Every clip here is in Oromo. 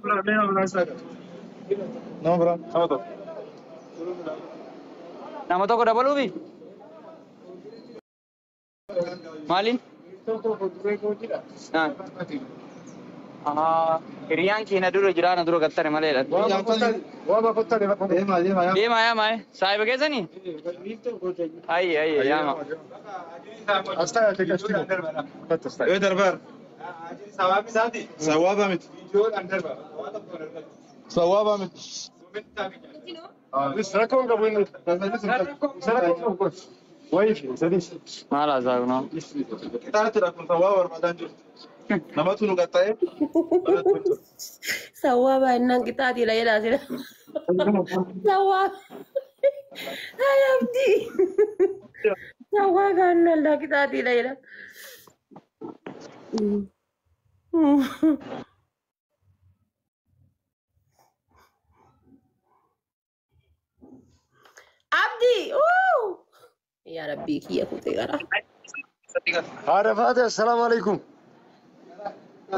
Nama biraa nama tokko. Nama tokko dabaluufi? Maaliin? Hiriyaan kee na dura jira na dura gattare maleedha. Deemaa deemaa yaa. Deemaa yaa maa'e saahiba keessanii? Ayye ayye yaama. Ee darbaar. Sawaaba miti. Sawaaba miti. Maal haasaa kunoo? Qixaatidha kun sawaaba barbaadaan jiru. Namatu nu qaxxa'ee. Sawaaba innaan qixaatiidha jedhaa sila. Sawaaba. Ay abdii. Sawaaba innaan laa qixaatiidha jedha. Abdii. Yaa Rabbii kiyya kutee gara. Haadha Faate, assalaamu alaikum.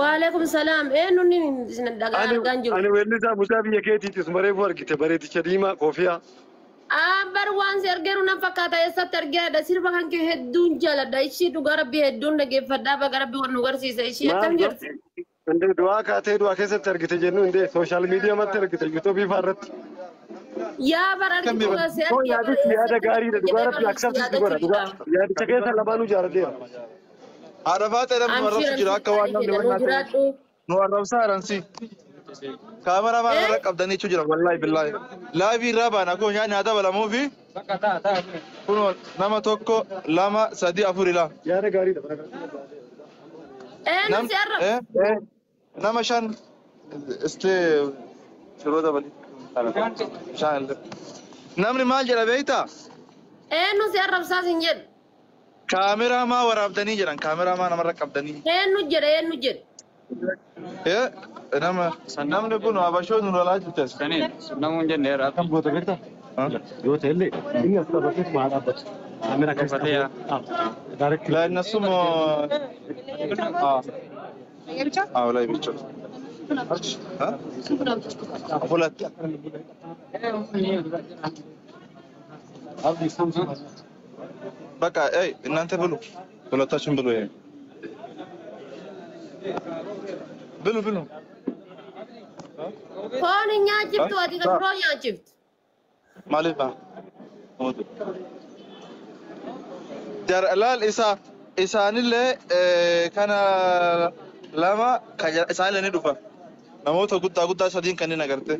Waalaikum salaam. Eenyuun isin dhagaa argaan jiru? Ani weellisaa mucaa biyya keetiitis bareefu argite bareeticha diimaa koofiyaa. Bar waan si argeeru nan fakkaata eessatti argeedha. Sirba kan kee hedduun jaaladha. Ishii dhugaa rabbii hedduun dhageeffadhaa baga rabbii waan nu garsiisa. Ishii akkam jirti? Indee du'aa kaatee du'aa keessatti argite jennu indee sooshaal miidiyaa matti argite yuutuubii fa'aa irratti. Yaa bar argitu si Koo argee yaadichi yaada gaariidha dhugaa rabbii accept godha dhugaa yaadicha keessa lamaanuu jaaladheera. Haadha Faatee namni nu arrabsu jira akka waan namni Nu jiraadhu. Nu arrabsaa aransi. Kaameraa maal irra qabdanii jechuu jira wallaahi billaahi. Laayivii irraa baana koo nyaanni haa dabalamuu fi kunoo nama tokko lama sadi afur ilaa. Yaada gaariidha. Eenyu si arrabsu? Nama shan istee shiroo dabali. Bishaan illee. Namni maal jedha beektaa? Eenyu si arrabsaa sin jedhu? Kaameraa maa waraabdanii jedhan kaameraa maa namarra qabdanii. Eenyu jedha eenyu jedhu? Nama namni kun abashoo nu lolaa jirtes. Namuun jenneera. Kan goota beektaa? Yoo ta'e illee inni as dhaabbatee maa dhaabbatu. Kaamera keessa direct La እነሱም አዎ ላይ ብቻ ሁለት በቃ አይ እናንተ ብሉ፣ ሁለታችን ብሉ። ይሄ ብሉ ብሉ። Foon hin nyaachiftu ati kan biroo nyaachiftu. Maaliif ba? Laal isa isaanillee kana lama isaanillee ni dhufa. Namoota guddaa guddaa sadiin kanneen agarte.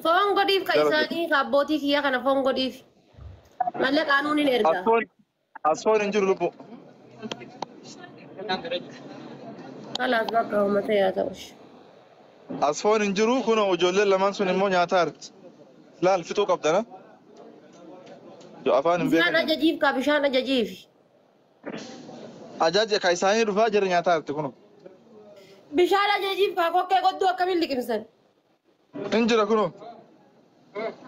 Foon godhiif ka isaanii ka abbootii kiyyaa kana foon godhiif. Malee qaanuun hin ergaa. Asfoon hin jiru lubbu. Kalaas bakka uummata yaa ta'ush. Asfoon hin jiru kun ijoolleen lamaan sun immoo nyaata arti. Laal fixuu qabdana. Afaan hin Bishaan beekan. ajajiif ka bishaan ajajiif. Ajaja ka isaanii dhufaa jira nyaata arti kun. Bishaan ajajiif ka kokkee godduu akkamiin liqimsan? Hin jira kunoo.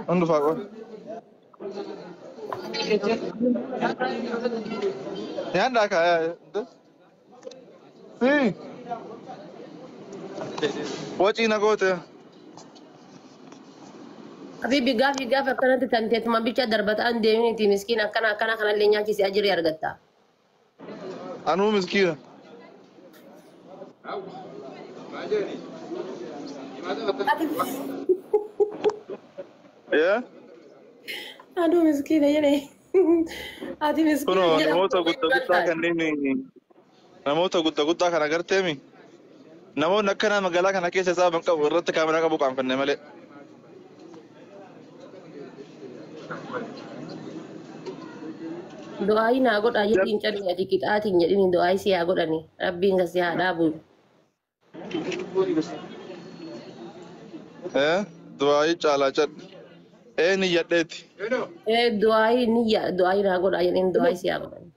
Hin dhufaa qofa. Nyaadhaa kaa Si. Wacii na goote. Habibi gaafi gaafa akkanatti tanteetuma bicha darbataan deeminiiti miskiin akkana akkana kanallee nyaachisi ajirii argatta. Anuu miskiina. Yaa. Aduu miskiina jedhee. Ati miskiina Kunoo jedhamtu namoota guddaa guddaa kanneen namoota guddaa guddaa kana agarteemi. Namoonni akkanaa magaalaa kana keessa isaa ban qabu irratti kaameraa qabu qaanfanne malee. Du'aayi naa godhaa jedhiin calli ati qixaatiin jedhini du'aayi si haa godhani rabbiin kasi haa dhaabu. Du'aayi caalaa cadhi. Ee niyyadheeti. Du'aayi niyya du'aayi naa godhaa jedhiin du'aayi si haa godhani.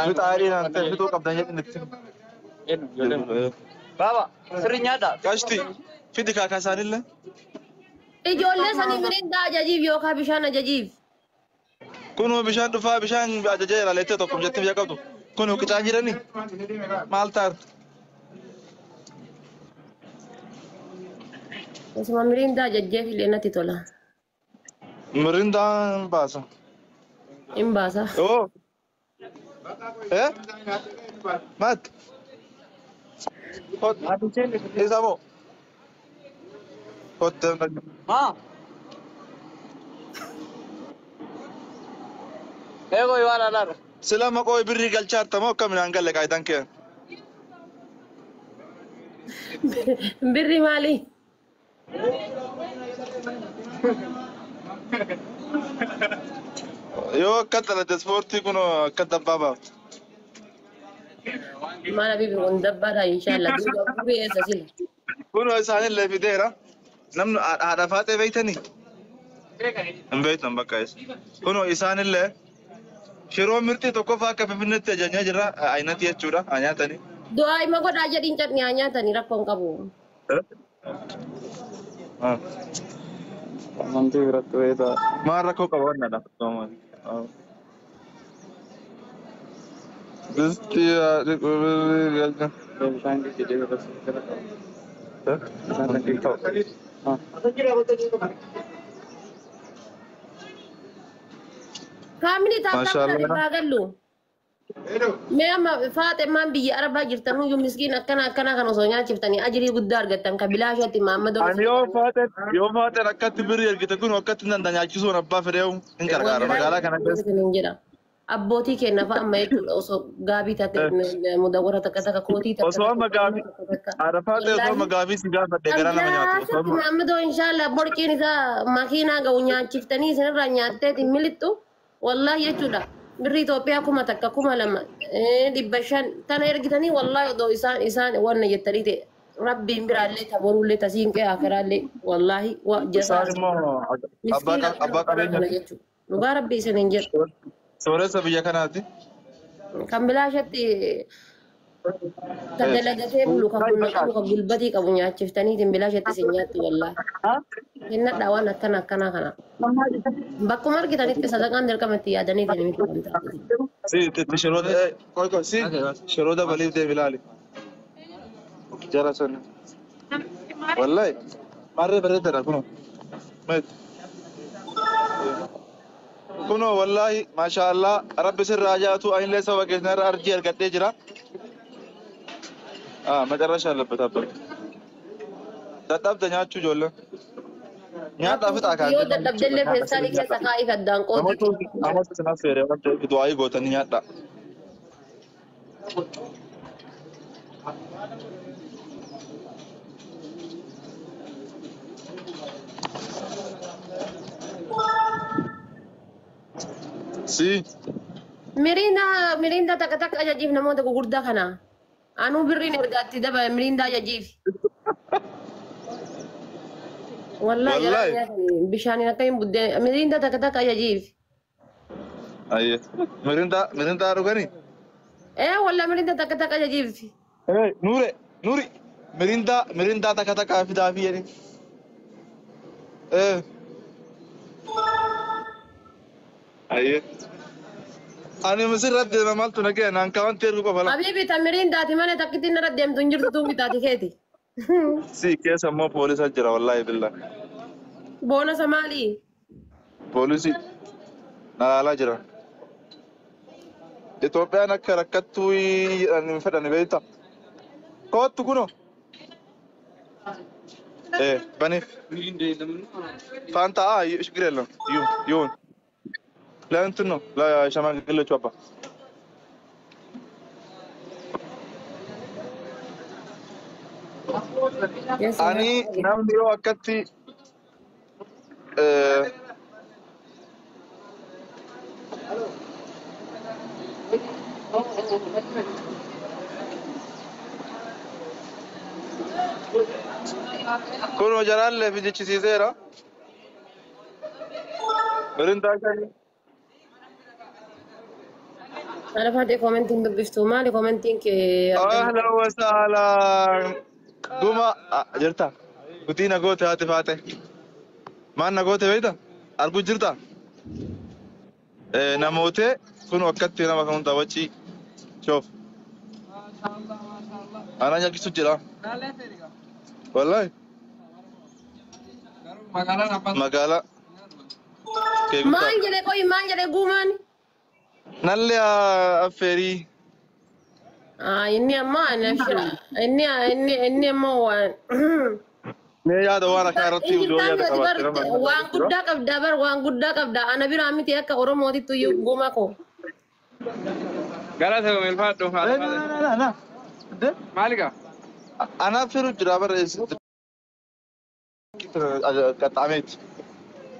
Fixaarii naan ta'e fixuu qabdan jedhin itti. Baaba sirri nyaadhaa. Qashti fidi kaakaa isaanillee. Ijoollee sanii mirindaa ajajiif yookaan bishaan ajajiif. Kunoo bishaan dhufaa bishaan ajajee ilaalettee tokko jettee biyya qabdu. Kunoo qicaa jirani maal taate? Osuma miriindaa jajjeef illee natti tola. Mirindaan baasa. Hin baasa. Oo. Eh? Maat. Hot. Isa moo? Hot. Maa. Eegoo waan alaara. Sila maqoo birrii galchaarta moo akkamiin aan galle qaayitan kee? Birri maali? Yoo akka dhalate ispoortii kun akka dabbaa baaftu. Maal habibi kun dabbaadha inshallah. Duuba birri eessa sila? Kun isaanillee fideera. Namni haadha faaxee beeytanii? Hin beektan bakka isa. Kun isaanillee shiroo mirxii tokkoffaa akka Finfinneetti ajajnee jirra. Aynati jechuudha. Haa nyaatanii. Du'aa ima godhaa jedhiin cadhni haa nyaatanii rakkoo hin qabu. Amantii biratti beektaa. Maal rakkoo qaba wannan dha. Disti galcha. Bishaan jedhee biratti qaba. Kaamini taattaa Maashaallah. dhibbaa gallu. Mee amma faaxemaan biyya arabaa jirtan huyyuu miskiin akkana akkana kan osoo nyaachiftanii ajirii guddaa argattan ka bilaashatti Maammadoo. Ani yoo faaxeen akkatti birrii ergite kun akkatti nan nyaachisuun abbaa fedheewu hin gargaara magaalaa kana keessa. Jedha. Abbootii kenna fa'a amma jechuudha osoo gaabii taate mudawwara takka takka kootii takka. Osoo amma gaabii haadha faaxee osoo amma gaabii si gaafadhe gara nama nyaatu. Osoo amma Maammadoo inshallah borciin isaa makiinaa ga'u nyaachiftanii isinirraa nyaatteeti milixxu wallaahi jechuudha. Birri Itoophiyaa 1000 2000 500 tana ergitanii wallaahi odoo isaan isaan wanna jettanii ta'e rabbiin biraallee taboruullee tasiinqee akiraallee wallaahi isaan immoo abbaa qabeenya jechuudha. Dhugaa rabbii isin hin jedhu. Sooressa biyya kanaati. Kan bilaashatti kan dalagatee bulu kan humna qabu kan gulbatii qabu nyaachiftaniitiin bilaashatti isin nyaattu wallaahi. Kennadhaa waan akkana akkana kana. Bakkuma argitanitti sadaqaan dirqama itti yaadaniitiin miti kan taate. Si itti shiroo qoy qoy si shiroo dabaliif deemi ilaali. Jara sun. Wallahi marree bareedaadha kunoo. Kunoo wallahi maashaallah rabbi sirraa jaatu anillee saba keessan irra arjii argadhee jira. መጨረሻ አለበት አበበ dadhabde nyaachuu ijoolleen. Nyaadhaa fixaa kaan. Yoo dadhabdellee feestaalii keessa kaa'ii kaddaan qooti. Namoota isin affeere waan ta'eef du'aayii gootanii nyaadhaa. Si. Miriindaa miriindaa takka takka ajajiif namoota gugurdaa kana. Anuu birriin ergaatti dabale miriindaa ajajiif. Wallahi Wallahi. bishaaniin akka hin buddeen miriindaa takka takka ajajiif. Ayyee. Miriindaa miriindaa dhuganii? Ee wallahi miriindaa takka takka ajajiif. Ee Nuure Nuuri miriindaa miriindaa takka takka fidaa fi jedhi. Ee. Ayyee. Ani misirra deema maaltu na ga'e naan kaawwanti ergu qofa lama. Habibi ta miriindaati malee takkittiin irra deemtu hin jirtu tuun bitaati keeti. Si keessa immoo poolisa jira wallahi billah. Boonasa maali? Poolisii na laalaa jira. Itoophiyaan akka rakkattuu jedhan hin fedhan beektaa? Koottu kunoo. Ee baniif. Faanta aa ችግር የለም ይሁን ለእንትን ነው ለሸማግሌዎቹ አባ Ani namni yoo akkatti kunoo jaraallee fijichisiiseera. Mirindaa shanii. Ana faatee koomentiin dubbiftu maali koomentiin kee? Ahlan wa sahlan. Guma jirta. Gutii na goote haati faate. Maal na goote beekta? Arguu jirta? Namoota kun akkatti nama kan hunda wacii. Shoof. Anaa nyaachisu jira. Wallahi. Magaalaa. Kee guddaa. Maal jedhe qoyi maal jedhe guumaan? Nallee affeerii. Ah, inni amma inni inni inni amma waan. Mee yaada waan akka irratti yoo yaada qabaatte nama Waan guddaa qabdaa bar waan guddaa qabdaa ana biraa miti akka Oromootitti iyyuu guma koo. Galata milfaadhu. Na na. Maali gaa? Anaaf firu jira bara qaxxaameeti.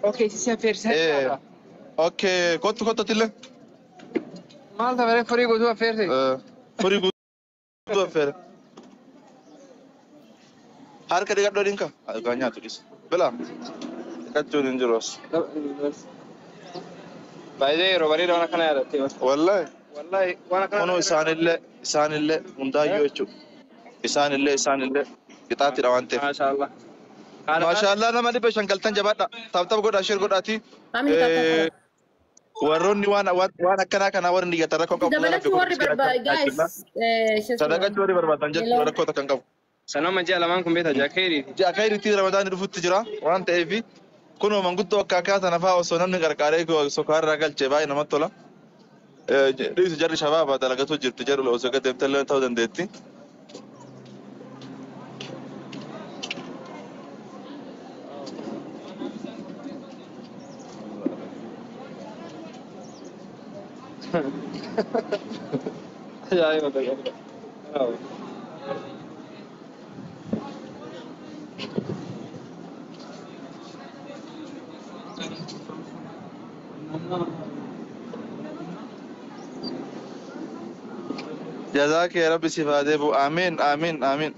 Okay, si affeerse. Okay, kottu kottu tillee. Maal tabaree furii guutuu affeerse? Furii guutuu affeere. Harka dhiqadhoo dhinka. Gaa nyaatu dhis. Bila. Dhiqachuun hin jiru as. Baay'ee yeroo bareeda waan akkana yaadatte. Wallahi. Wallahi waan akkana. Kunoo isaanillee isaanillee hundaayyuu jechuudha. Isaanillee isaanillee qixaatidha waan ta'eef. Maashaallah. Maashaallah nama 500 galtan jabaadha. Tap tap godhaa share godhaati. Family tap tap. Warroonni waan waan akkanaa kanaa warri niyyatan rakkoo qabu. Dabalachuu warri barbaadu guys. Sadaqachuu warri barbaadan jechuudha rakkoo takka hin qabu. Sanama ji'a lamaan kun beektaa ji'a keeriiti. Ji'a keeriitti ramadaanni dhufutti jira waan ta'eef kunoo manguddoo akka akkaa sana fa'aa osoo namni qarqaaree sokaarraa galchee baay'ee namatti tola. Dhiisu jarri shabaabaa dalagatu jirti jarri osoo gad deemtellee ta'uu dandeetti. Ajaa'iba ta'e. Jazaa kee rabbi siif haa deebi'u. Amiin amiin amiin.